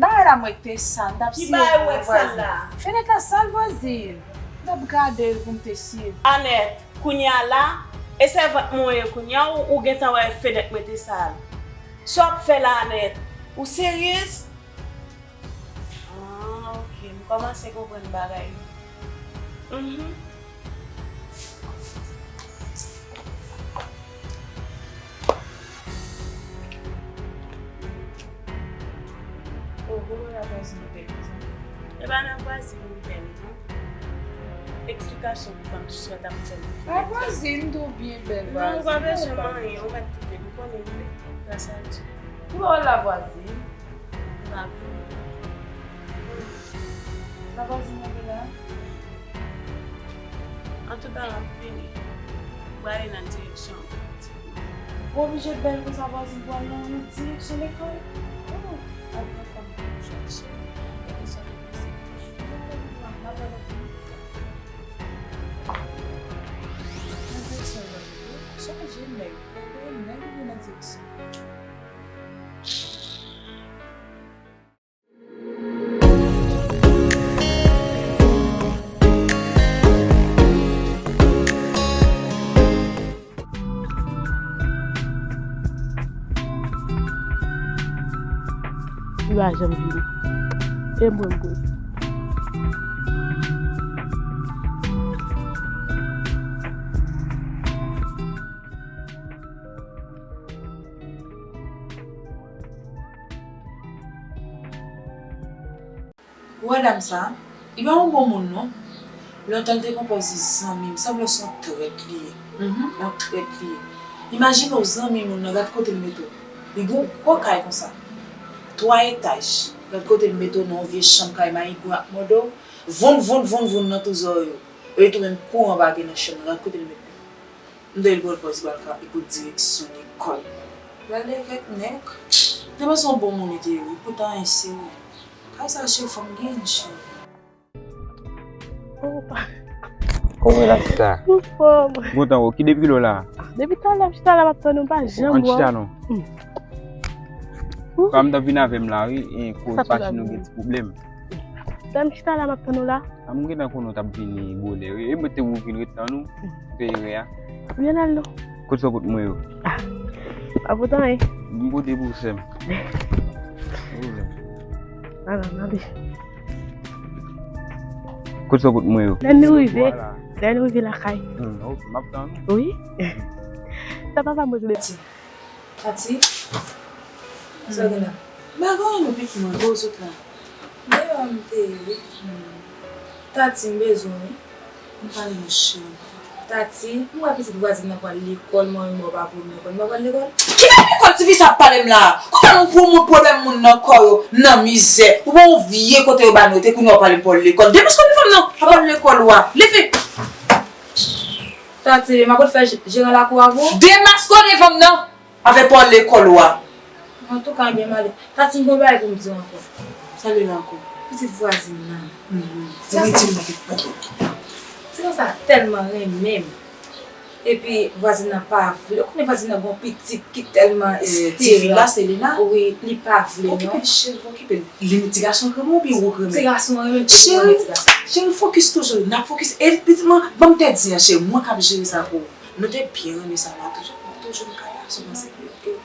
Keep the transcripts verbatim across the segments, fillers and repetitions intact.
Bagay la m wè k te sal, m t ap siye pou vwazin. Ki bagay w wè k sal la? Fenèt la sal, vwazin. M t ap gade l pou m te siye. Anèt, kounye a la, e sèvant mwen ye kounye a, ou, ou gentan wè fenèt mwen te sal. Sa w ap fè la, Anèt? Ou seryez? Ah, ok, m kòmanse konprann bagay yo. Mhm. Oho, la vwazin bèl, mezanmi. E pa nan vwazin li bèl, non. Eksplikasyon pou ban m sou sa w t ap fè m. A vwazin tou byen bèl. Non, ou pa bezwen manyen, ou mèt kite m, ou konnen m bèl. Sa sa di. Ou pa wè la vwazin? M pa konnen. La vwazin nan vin la? Antouka, m ap vini. M prale nan direksyon an. Ou oblije bèl konsa, vwazin, pou al nan yon direksyon lekòl? Oh, apre fanm pou chache, epi sa te pase. Nan direksyon lekòl, chaje nèg, nèg nan direksyon. Li pa janm vini. E mwen, m konnen. Ou wè dam sa, li pa yon bon moun non. Lontan l te pran pòz li zanmi m, sanble se yon trèt li ye. Mhm, yon trèt li ye. Imajine w zanmi moun nan, gad kote l mete w. Li gen yon gwo kay konsa. Twa etaj. Gad kote l mete w nan yon vye chanm kay mayigwa ak mòdo. Voun, voun, voun, voun nan tou zòrèy ou. Epi tou menm kouran pa gen nan chanm nan, gad kote l mete w. M tande l pran pòz li pral ka, li pou direksyon lekòl. Gade kèk nèg. Te panse yon bon moun li te ye wi, poutan anyen serye. Kay sa cheri, fò m genyen l cheri. Oh, kòman la? Sa. Anfòm. Bon tan, ki depi lò la? Depi talè m chita la, m ap tann ou, pa janm wè w. Ann chita non. Hmm. Fò m t ap vin avè m la wi, e koz machin nou gen ti pwoblèm. Lè m chita la, m ap tann ou la. A, m gentan konnen w t ap vini gwo lè wi. E mwen te ou vin ret tann ou. Ou te erè a. M vin al non. Kote sa w pot mwen yo? Ah, pa pot anyen. M pote pou sè m. Ala, m ale. Kote sa w pot mwen yo? Lè nou rive, lè nou rive lakay. Hmm, ok, m ap tann ou. Wi. Sa papa mwen vle di. Tati, sa w gen la? M pa gen anyen non, pitit mwen, kote w sot la? Deyò m te ye wi. Tati, m bezwen w wi. Ann pale monchè. Tati, m wè pitit vwazin nan pral lekòl, mwen menm mwen pa pou m lekòl. M pa pral lekòl? Ki bèl lekòl tifi sa ap pale m la? Kounya nou pou moun pwoblèm moun nan kò yo, nan mizè. Ou pa yon vye kote yo ba nou, te kounye a w pale m pou w al lekòl. Demaske w vin fè m non, pa pral lekòl ou a. Leve! Tati, m ap fè je-, jeran lakou a pou ou. Demaske w devan m nan! Avèk pawòl lekòl ou a. Antouka, ebyen, m ale. Tati, m gen yon bagay pou m di w ankò. Sa l ye la ankò? Pitit vwazin nan. Mhm. Di m, di m nan kèk pawòl. Ti gason sa tèlman renmen m. Epi, vwazin nan pa vle. Ou konnen vwazin nan gen yon pitit ki tèlman esteri. Eh, ti fi la, Selena? Wi, li pa vle, non. Okipe l, cheri, okipe l. Li, ti gason renmen w oubyen ou renmen? Ti gason renmen m, cheri, cheri, fokis toujou. N ap fokis. E, pitit mwen, ban m tèt di an, cheri, mwen k ap jere sa pou ou. Nou te byen renmen sa la toujou. Toujou m kay la, sou mwen se pli oke.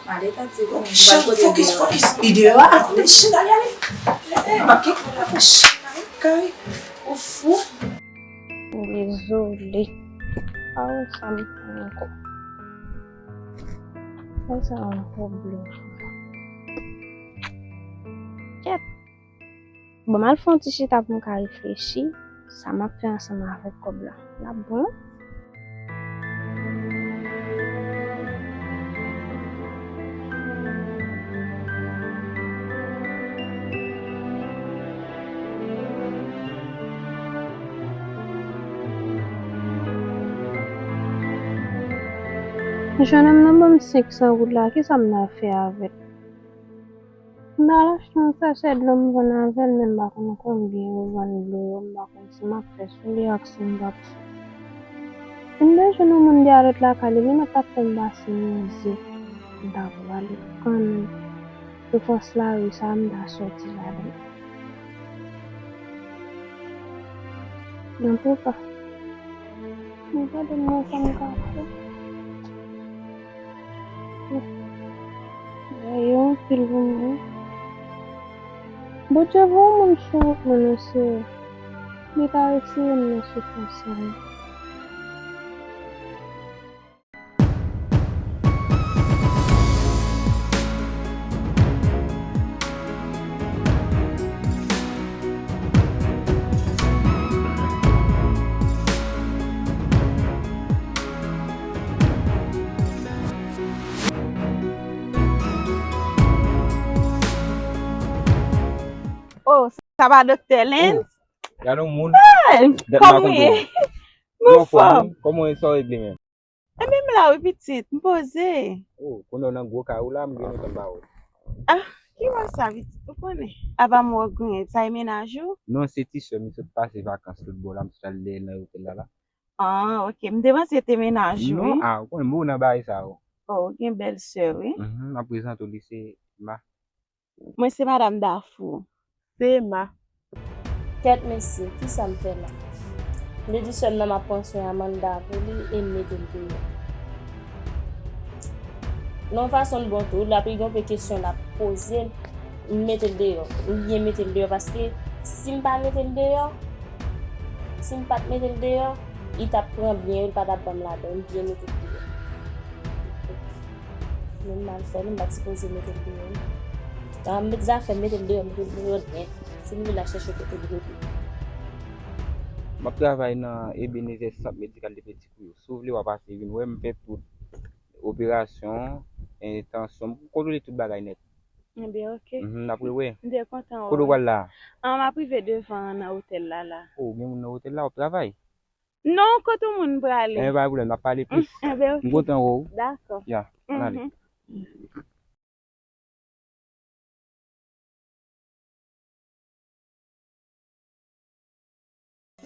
Ale, Tati, bon, m pral pote fokis, deyò. Fokis. Li deyò a, al kote chen, ale, ale. Eh, eh, m ap gen kòb la fè chen, ale, kay. Ou fou. Dezole. Pa wè sa m pran ankò. Wè sa yon pwoblèm. Kèt. Bon, m al fè yon ti chita pou m ka reflechi sa m ap fè ansanm avèk kòb la. L ap bon? Jènòm nan ban m senk san goud la, kisa m ta fè avè l? M t al achte yon sachè dlo m vann avè l, men m pa konn konbyen yo vann dlo yo, m pa konn si m ap fè sou li ak si m p ap fè. Si m te jwenn yon moun dèyè lòt lakay li, li mèt t ap fè m pase mizè. M ta pral kanmenm. Soufrans lari sa a, m ta sòti ladan l. Antouka, mwen pa konn sa m ka fè. Bagay yo anpil pou mwen. Bondye voye yon moun sou wout mwen, non, serye. Li ka retire m nan soufrans sa yo. Oh, sa va, Doktè Lens? Oh, gade yon moun. Hey, kòman w ye? Mwen anfòm. Kòman w ye, sa w regle menm? Enben, m la wi, pitit, m poze. Oh, kounye a w nan gwo kay ou la, m gen lontan m pa wè w. Ah, ki bò sa, pitit, ou konnen. Apa m wè w gen, sa e mennaj ou? Non, se ti sè m, li sot pase vakans lòt bò la, m sot al dèyè l nan otèl la la. Ah, ok, m te panse se te mennaj ou, wi. Non, ah, ou konnen, m nan bagay sa yo. Oh, ou gen bèl sè, wi. Mhm, m ap prezante w, li se Ma. Mwen se madanm Dafou. Se Ma. Kèt mesye, kisa m fè la? M te di sè m nan m ap pran swen Amanda pou li e m mete l deyò. Nan yon fason l bon tou, l ap gen yon pe kesyon l ap poze m, m mete l deyò. M byen mete l deyò paske si m pa mete l deyò, si m pa t mete l deyò, li t ap pran byen yo, li pa t ap ban m ladan, m byen mete l deyò. Men m mal fè l, m pa t sipoze mete l deyò. An, m met zafè m, mete l deyò, mete l deyò nèt. Si m vle l al chèche kote l rete. M ap travay nan Ebenezer Sant Medikal de Peti Kouyo. Si w vle, w a pase vin wè m, fè tout operasyon, e, tansyon, m kontwole tout bagay nèt. Enben, ok. Mhm, n ap rewè. M te kontan wè w. Kote w pral la? An, m ap rive devan nan otèl la, la. O, gen moun nan otèl la, w ap travay? Non, kote moun prale? Enben, pa gen pwoblèm, n ap pale plis. Enben, ok. M kontan wè w. Dakò. Ya, ann ale. Mhm.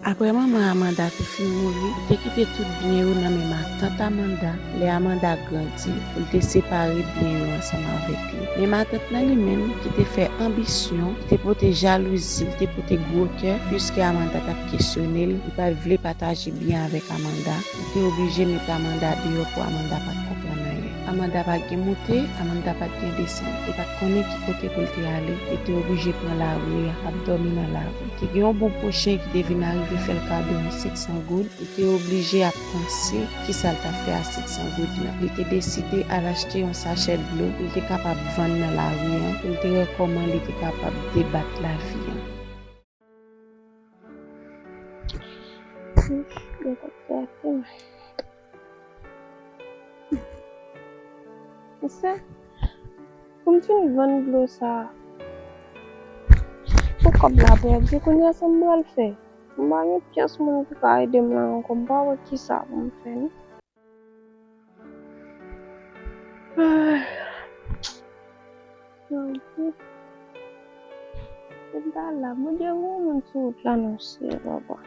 Apre manman Amanda te fin mouri, li te kite tout byen yo nan men matant Amanda. Lè Amanda grandi, pou l te separe byen yo ansanm avèk li. Men matant lan li menm, ki te fè anbisyon, ki te pote jalouzi, li te pote gwo kè, piske Amanda t ap kesyone l, li pa t vle pataje byen avèk Amanda, li te oblije met Amanda deyò pou Amanda pa t konprann anyen. Amanda pa t gen moute, Amanda pa t gen desann, li pa t konnen ki kote pou l te ale, li te oblije pran lari a, ap dòmi nan lari. Te gen yon bon pwochen ki te vin arive fè l kado yon senk san goud, li te oblije ap panse kisa l t ap fè a senk san goud lan. Li te deside al achte yon sachè dlo pou l te kapab vann nan lari an, pou l te wè kòman li te kapab debat lavi an. Uf, mwen t ap gate m. Mesye, pou m fin vann dlo sa a, pou kòb la pèdi, kounye a sa m pral fè? M pa gen pyès moun ki ka ede m la ankò, m pa wè kisa pou m fè non. Ay. Bondye. Se pa la, Bondye voye moun sou wout la non, Seyè papa.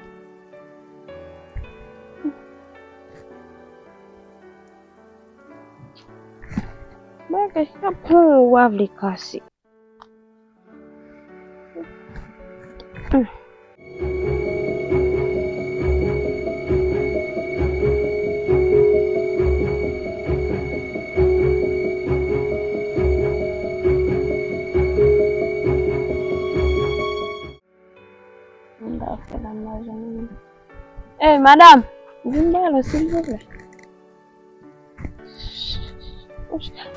Bagay, y ap pran w, w a vle kase. Ey, madanm, vin ba lo, silvouplè.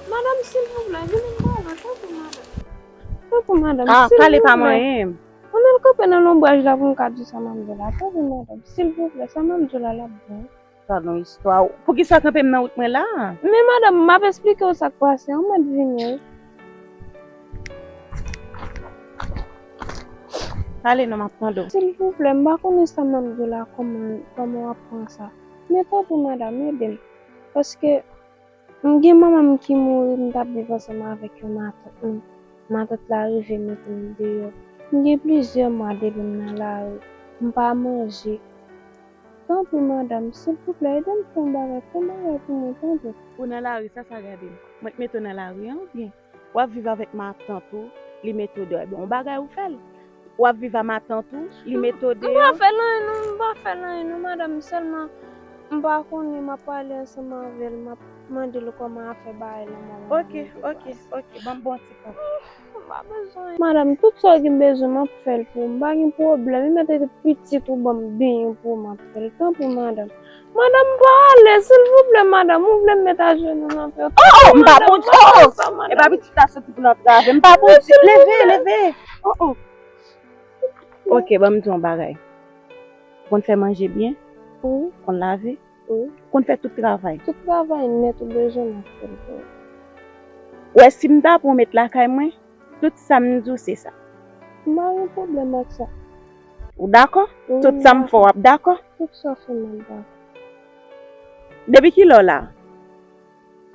Madanm, silvouplè, vin ba lo, tanpri, madanm. Tanpri, madanm, silvouplè. Ah, pale pa mwen. Ann al kanpe nan lonbraj la pou m ka di sa m ap di w la. Tanpri, madanm, silvouplè, sa m ap di w la, l ap bon. Sa non istwa. Poukisa w kanpe m nan wout mwen la? Men madanm, m ap esplike w sa k pase an, mwen vini wi. Pale non, m ap tande w. Silvouplè, m pa konnen sa m ap di w la, kòman, kòman w ap pran sa. Men tanpri, madanm, ede m. Paske m gen manman m ki mouri, m t ap viv ansanm avèk yon matant mwen. Matant la rive mete m deyò. M gen plizyè mwa depi m nan lari. M pa manje. Tanpri, madanm, silvouplè, ede m fè yon bagay, fè yon bagay pou mwen, tanpri. Ou nan lari, sa sa gade m? Mwen k mete w nan lari an, oubyen? W ap viv avèk matant ou, li mete w deyò. Bon, yon bagay ou fè l. W ap viv a matant ou, li mete w deyò. M pa fè l anyen non, m pa fè l anyen non, madanm, sèlman m pa konnen, m ap pale ansanm avè l, m ap mande l kòman afè bagay lan, madanm. Ok, ok, ok, ban m bon ti kòb. M pa bezwen. Madanm, tout sa w gen bezwen, m ap fè l pou ou. M pa gen pwoblèm. E mete pitit ou ban m benyen pou ou, m ap fè l. Tanpri, madanm. Madanm, pale, silvouplè, madanm. Ou vle m met ajenou nan pye w? Oh, oh, m pa pou, oh, oh. E pa pitit la soti pou l antrave. M pa pou, leve, leve. Oh, oh. Ok, ban m di yon bagay. Ou konn fè manje byen? Wi. Ou konn lave? Wi. Ou konn fè tout travay? Tout travay nèt ou bezwen, m ap fè l pou ou. Ou wè, si m ta pran w met lakay mwen, tout sa m di w se sa. M pa gen pwoblèm ak sa. Ou dakò? Wi, m dakò. Tout sa m fè w ap dakò? Tout sa w fè m ap dakò. Depi kilè w la?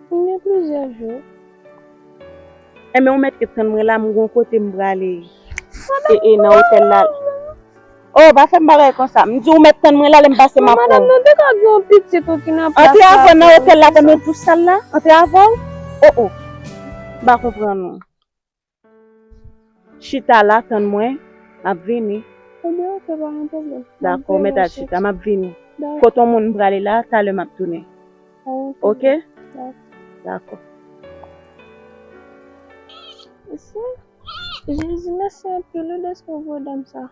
M gen plizyè jou. Enben, ou mèt ret tann mwen la, m gon kote m prale. E, e nan otèl la. Oh, pa fè m bagay konsa. M di w mèt tann mwen la, lè m pase m ap pran w. Madanm, nou te ka gen yon pitit ou ki nan plas la. Antre avè w nan otèl la pandan w tou sal la. Antre avè w. Oh, oh. M pa konprann ou. Chita la, tann mwen, m ap vini. Ebyen, ok, pa gen pwoblèm. Dakò, mèt al chita, m ap vini. Dakò. Kote yon moun m prale la, talè m ap tounen. Ok? Dakò. Dakò. Jezi, mèsi anpil wi dèske w voye dam sa.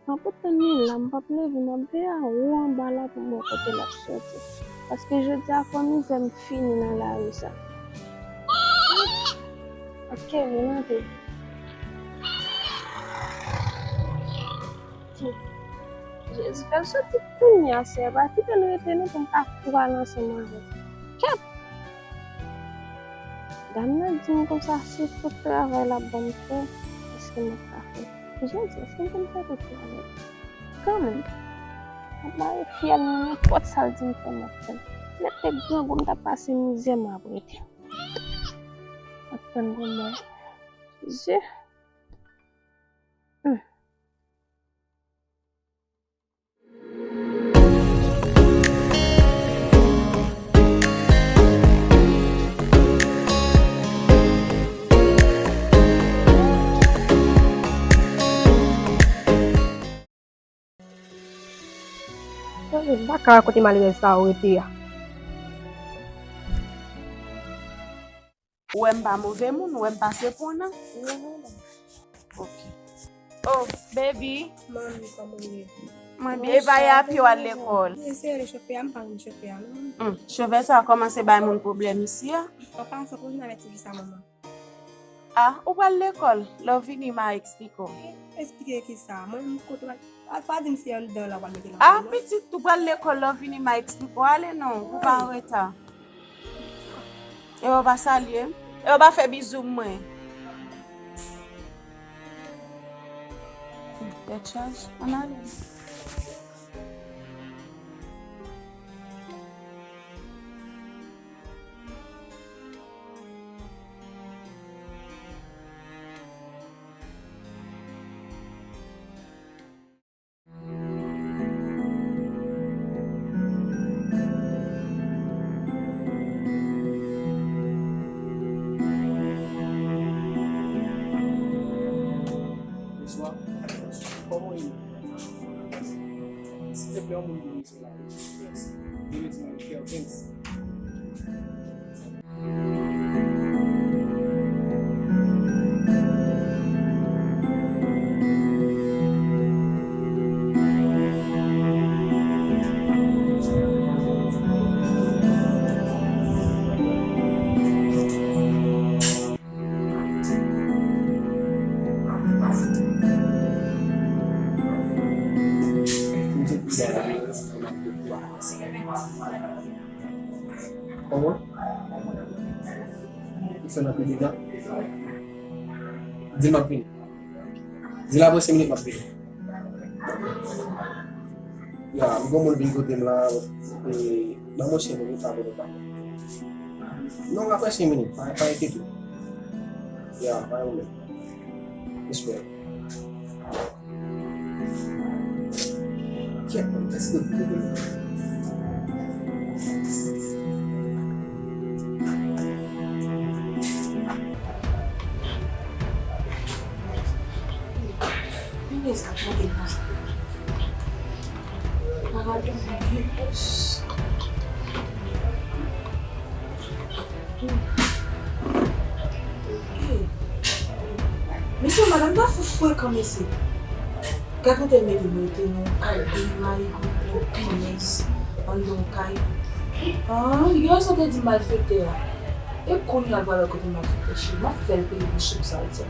M ap tann li la, m p ap leve, m ap veye a ou anba la pou m wè kote l ap soti. Paske jodi a fò mizè m fini nan lari sa. Ok, vin antre. Jezi, fè l soti kounye a, Seyè, pa kite l rete non pou m ka kouri al ansanm avè l. Kèt! Dam nan di m konsa, se tout travay l ap ban m fè, èske m ap ka fè? Jezi, èske m konn fè tout travay? Kanmenm, m ap mare fyèl nan nenpòt sa l di m fè, m ap fè l. Lè m te grangou, m t ap pase mizè, m ap rete. M ap tann pou mwen. Jezi. Hmm. Tande, m pa ka kote malerèz sa yo rete a. Ou wè m pa move moun, ou wè m pa se pon nan. Ok. Oh, baby. Manmi, kòman w ye? Mwen byen, e pa y a pye w al lekòl. Eseye le chofe a, m pa renmen chofe a non. Hmm, chofe sa kòmanse bay moun pwoblèm isi a. Papa, sa pou vin avèti ki sa, manman? Ah, ou pral lekòl. Lè w vini, m a eksplike w. Eksplike ki sa? Mwen menm kote w al, pa di m se anndan la w al mete nan kò mwen. Ah, pitit, ou pral lekòl, lè w vini, m a eksplike w. Ale non, pou w pa an reta. E w pa salye m. E w pa fè bizou mwen. Tèt chaje. Ann ale. Bonswa. Kòman w ye? Silvouplè, yon moun ki bezwen la. Yo mete nan Perkins. Kòman? Ou fè nan pi devan? Di m ap vini. Di l apre senk minit m ap vini. Ya, m gon moun vin kote m la, e, ban mwen senk minit, m ap vini. Non, apre senk minit, pa, pa enkyete w. Ya, pa yon pwoblèm. Respè. Kèt, mwen, èske w vle kote m? Kòman w ye? Frekan mesye. Gad kote l mete m rete nan yon kay de mayigo, yon pinèz anndan yon kay. Ah, yo sa te di malfektè a. E kounye a l pral wè kote malfektè cheri. M ap fè l peye pou sou sa l di.